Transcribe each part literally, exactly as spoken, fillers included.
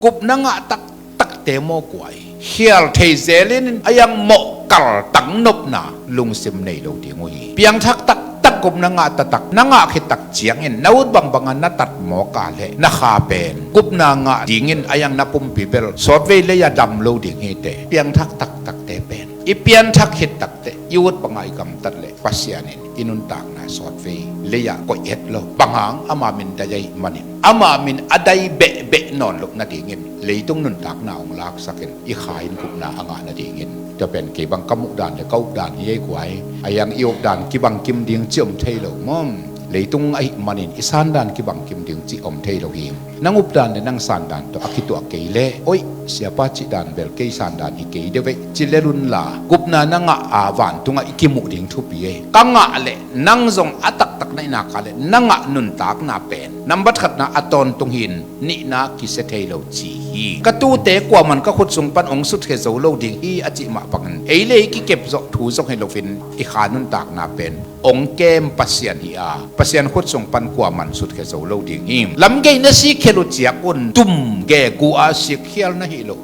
Gupna ngah taktakte maw kua hi. Khial thei zelin a iang mawh kaltang nopna lungsim nei lo ding uh hi. Piangthak taktak gupna ngah taktak na ngah khit tak ciangin na ut bangbanga na tat mawk a leh na kha pen gupna ngah dingin a iang na pumpi bel sawtvei lei-a dam lo ding hi teh. Piangthak taktakte pen i pianthak khit tak teh i ut banga i gamtat leh Pasian in i nuntakna sawtvei lei-ah koih het lo. Bang hang? Ama min dai ahih manin, ama min a dai behbeh nawn loh nadingin leitung nuntakna hong laksakin i kha in gupna a ngah nadingin. Tua pen kei bang ka muh dan le ka up dan hi ei kua hi. A iang i up dan kibang kim ding ci om thei lo maw? Leitung ahih manin i san dan kibang kim ding ci om thei lo hi. Nang up dan le nang san dan tawh a kituah kei leh, oih, siapa cih dan bel kei san dan hi kei deuh ei ci lel unla, gupna na ngah a vantungah i kimuh ding thupi ei. Ka ngah leh nang zong a taktak na hihna kha leh na ngah nuntakna pen nambat khatna a tawntung hi-in nihna kisia thei lo ci hi. Ka tuute kuaman ka khut sung pan hong sutkhia zo lo ding hi a cih mah bangin ei le ei kikep zawh thu zong hi loin i kha nuntakna pen hong kem Pasian hi a, Pasian khut sung pan kuaman sutkhia zo lo ding hi. Lamgei na sikkhial uh ciak un tum ge gu a sikkhial na hi lo.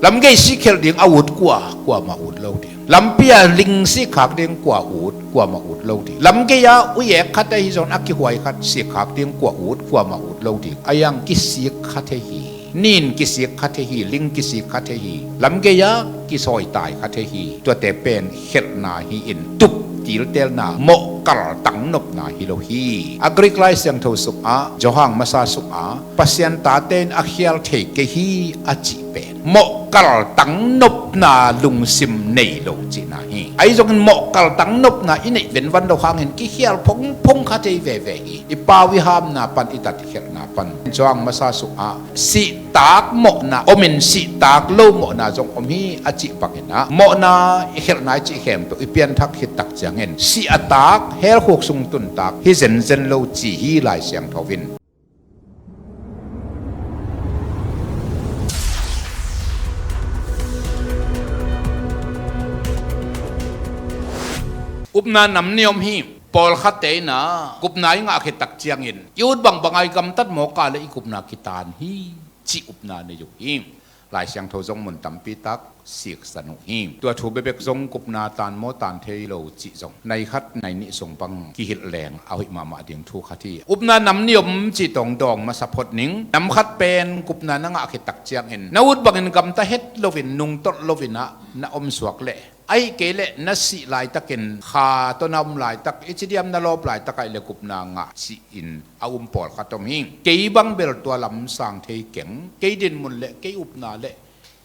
Lamgei sikkhial ding a ut kua, kuamah ut lo ding. Lampi-a ling sikkhak ding kua ut, kuamah ut lo ding. Lamgei-a uiek khat ahi zongin a kihuai khat sikkhak ding kua ut, kuamah ut lo ding. A iang kisik kha thei hi. Nin kisik kha thei hi, ling kisik kha thei hi, lamgei-a kisawitai kha thei hi. Tuate pen khelhna hi-in tup tiltelna, mawh kaltang nopna hi lo hi. A Greek Lai Siangtho sungah, Johan masa sungah Pasian tate in a khial thei kei hi a cih pen mawh kaltang nopna lungsim nei lo cihna hi. Ahi zongin mawh kaltang nopna i neih venvan lo hangin kikhial phongphong kha thei veve hi. I pau i hamna pan, i tat i khelhna pan. Johan masa sungah sihtak mawhna omin sihtak lo mawhna zong om hi a cih banginah mawhna i khelhna i cih khempeuh i pianthak khit tak ciangin sih a tak, helkhuk sung tuntak hi zenzen lo ci hi Lai Siangtho in. Upna nam nih om hi. Pawlkhatte in ah gupna i ngah khit tak ciangin i ut bangbanga i gamtat mawk a leh i gupna kitaan hi cih upna nei uh hi. Lai Siangtho zong mun tampi tak siksan uh hi. Tua thu bekbek zong gupna taan maw taan thei lo cih zong nai khat nai nih sung bang kihilh leng a hoih mahmah ding thu khat hi. Upna nam nih om cih tawh dawng masa phot ning. Nam khat pen gupna na ngah khit tak ciangin na ut bangin gamta het loin, nungtolh loin ah na omsuak leh, ahih kei leh na sih laitakin kha tawh na om laitak, i ci diam, na lawp laitak ahih leh gupna ngah ci-in a um pawlkhat om hi. Kei bang bel tua lam sang thei keng, kei dinmun le kei upna le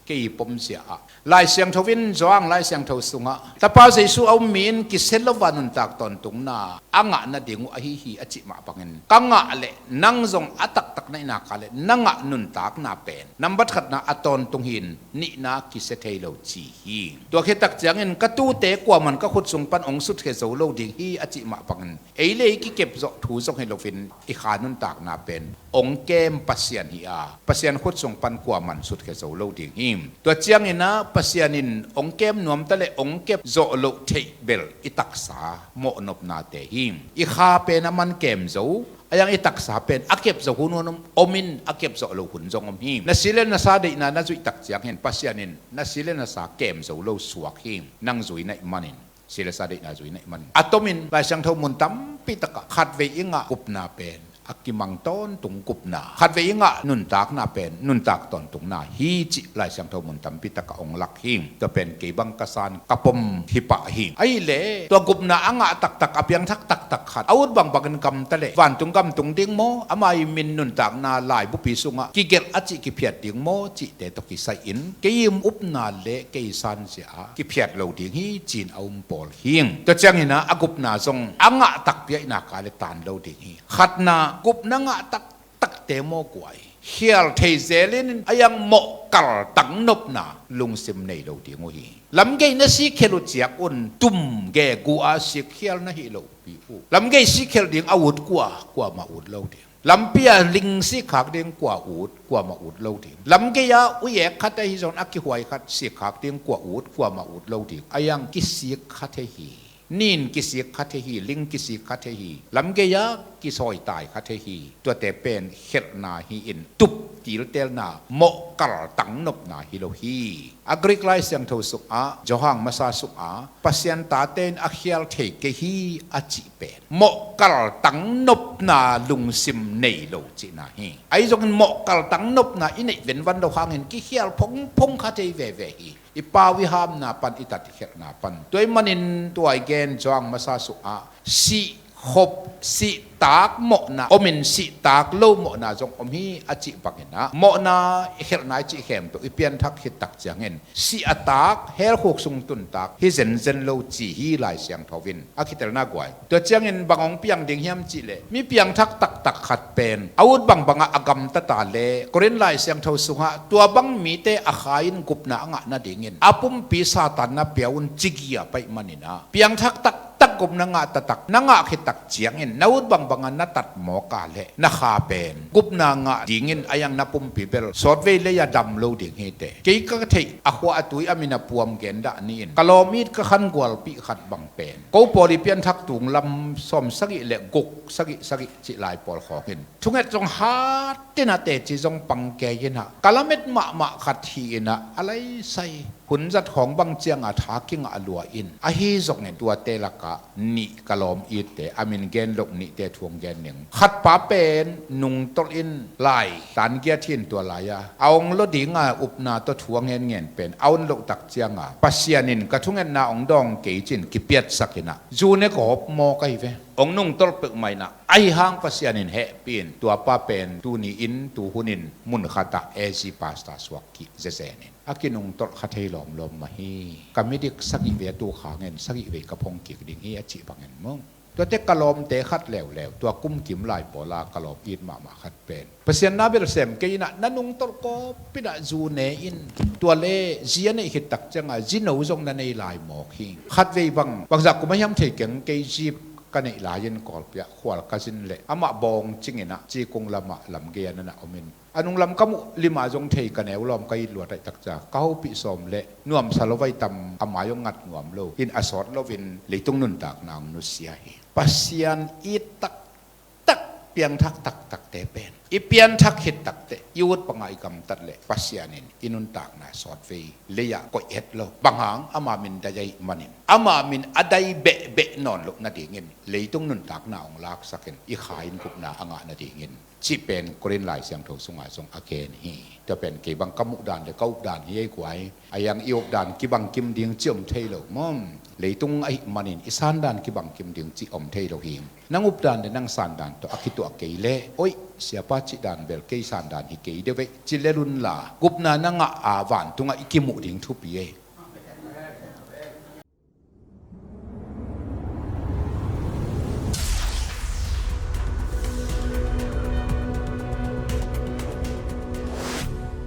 kei pomzia ah Lai Siangtho in, Johan Lai Siangtho sungah Tapa Jesu a um mi in kisia lo-a nuntak tawntungna a ngah nading uh ahi hi a cih mah bangin ka ngah leh nang zong a taktak na hihna kha leh na ngah nuntakna pen nambat khatna a tawntung hi-in nihna kisia thei lo ci hi. Tua khit tak ciangin ka tuute kuaman ka khut sung pan hong sutkhia zo lo ding hi a cih mah bangin ei le ei kikep zawh thu zong hi loin i kha nuntakna pen hong kem Pasian hi a, Pasian khut sung pan kuaman sutkhia zo lo ding hi. Tua ciangin ah Pasian in hong kem nuam ta leh hong kep zawh loh theih bel i taksa mawhnopnate hi. I kha pen a man kem zo, a iang i taksa pen a kep zo hun hun om, om in a kep zawh lo hun zong om hi. Na si le na sa deihna na zuih tak ciangin Pasian in na si le na sa kem zo lo suak hi. Nang zui na hih manin, si le sa deihna zui na hih manin, a tomin Lai Siangtho mun tampi takah khatvei i ngah gupna pen a kimang tawntung gupna, khatvei i ngah nuntakna pen nuntak tawntungna hi cih Lai Siangtho mun tampi takah hong lak hi. Tua pen kei bang ka san ka pom hi pah hi. Ahih leh tua gupna a ngah taktak, a piangthak taktak khat a ut bangbangin gamta leh vantung gam tung ding maw, ama i min nuntakna laibupi sungah kigelh a cih kiphiat ding maw cihte tawh kisai-in kei i upna le kei i sanzia ah kiphiat lo ding hi ci-in a um pawl hi. Tua ciangin ah a gupna zong a ngah takpi ahihna kha leh taan lo ding hi. Khatna, gupna ngah taktakte maw kua hi. Khial thei zelin a iang mawh kaltang nopna lungsim nei lo ding uh hi. Lamgei na sikkhial uh ciak un tum ge gu a sikkhial na hi lo pi uh. Lamgei sikkhial ding a ut kua, kuamah ut lo ding. Lampi-a ling sikkhak ding kua ut, kuamah ut lo ding. Lamgei-a uiek khat ahi zongin a kihuai khat sikkhak ding kua ut, kuamah ut lo ding. A iang kisik kha thei hi. Nin kisik kha thei hi, ling kisik kha thei hi, lamgei-a kisawitai kha thei hi. Tuate pen khelhna hi-in tup tiltelna, mawhkal tangnopna hi lo hi. A Greek Lai Siangtho sungah, Johan masa sungah, Pasian tate in a khial thei kei hi a cih pen mawhkal tangnopna lungsim nei lo cihna hi. Ahi zongin mawhkal tangnopna i neih venvan lo hangin kikhial phongphong kha thei veve hi. I pau i hamna pan, i tat i khelhna pan. Tua ahih manin tua i gen Johan masa sungah sih khop, sih tak mawhna om in sih tak lo mawhna zong om hi a cih bangin ah, mawhna i khelhna i cih khempeuh i pianthak khit tak ciangin sih a tak, hell khuk sung tun tak hi zenzen lo ci hi Lai Siangtho in a kitelna guai. Tua ciangin bang hong piang ding hiam cih leh, mi piangthak taktak khat pen a ut bangbangah a gamta ta leh, Korin Lai Siangtho sungah tua bang mite a kha-in gupna a ngah nadingin a pumpi Satan na pia un ci gia pai manin ah, piangthak taktak gupna ngah taktak na ngah khit tak ciangin na ut bangbangah na tat mawk a leh na kha pen gupna ngah dingin a iang na pumpi bel sawtvei lei-a dam lo ding hi teh. Kei ka theih a khua a tui a min a puam gen dah ni-in ka lawm it ka khan gualpih khat bang pen, ko pawl i pianthak tung lam sawm sagih le guk sagih sagih cih lai pawl khawngin thunget zong hat in a teci zong pang kei in ah, ka lamet mahmah khat hi in ah, a laisai hun zat khawng bang ciangah tha kingah lua in, ahi zongin tuate lakah nih ka lawm itte, a min gen loh nihte thu hong gen ning. Khatpa pen nungtolh in lai tan giat hi in, tua lai-a a hong lo dinga upna tawh thu a ngenngen pen a hong loh tak cianga Pasian in ka thungetna hong dawng kei ci-in kipiatsak in ah, zu ne gawp mawk ahi ve. Hong nungtolh peuhmah in ah, ahi hang Pasian in hehpih in tuapa pen tuni-in tuhun in mun khatah A G pastor suak kik zezen in a kinungtolh kha thei lawmlawm mah hi. Ka midik sagih vei a tuk hangin sagih vei ka phong kik ding hi a cih bangin maw. Tuate ka lawmte khat leuleu, tua kumkim lai pawla ka lawm it mahmah khat pen Pasian na belsem kei in ah, na nungtolh kawp in ah zu ne in, tua le zi a neih khit tak cianga zi no zong na nei lai mawk hi. Khatvei bang bangzah kum a hiam thei keng, kei jeep ka neih lai-in Kawlpi ah khual ka zin leh amah bawng cing in ah Cikung lamah lamgei-a na na om in, a nunglam ka muh limah zong thei ka neu lawm ka it luat ahih tak ciang ka hopih sawm leh nuamsa lo vai tam, a mai hong ngat nuam lo in a sawt loin leitung nuntakna hong nusia hi. Pasian it taktak, piangthak taktakte pen i pianthak khit tak teh i ut bangah i gamtat leh Pasian in i nuntakna sawtvei lei-ah koih het lo. Bang hang, ama min dai ahih manin, ama min a dai behbeh nawn loh nadingin leitung nuntakna hong laksak in i kha in gupna a ngah nadingin cih pen Korin Lai Siangtho sungah zong a gen hi. Tua pen kei bang ka muh dan le ka up dan hi ei guai. A iang i up dan kibang kim ding ci om thei lo maw. Leitung ahih manin i san dan kibang kim ding ci om thei lo hi. Nang up dan le nang san dan tawh a kituah kei leh, oih, siapa cih dan bel kei san dan hi kei deuh ei ci lel unla, gupna na ngah a vantungah i kimuh ding thupi ei.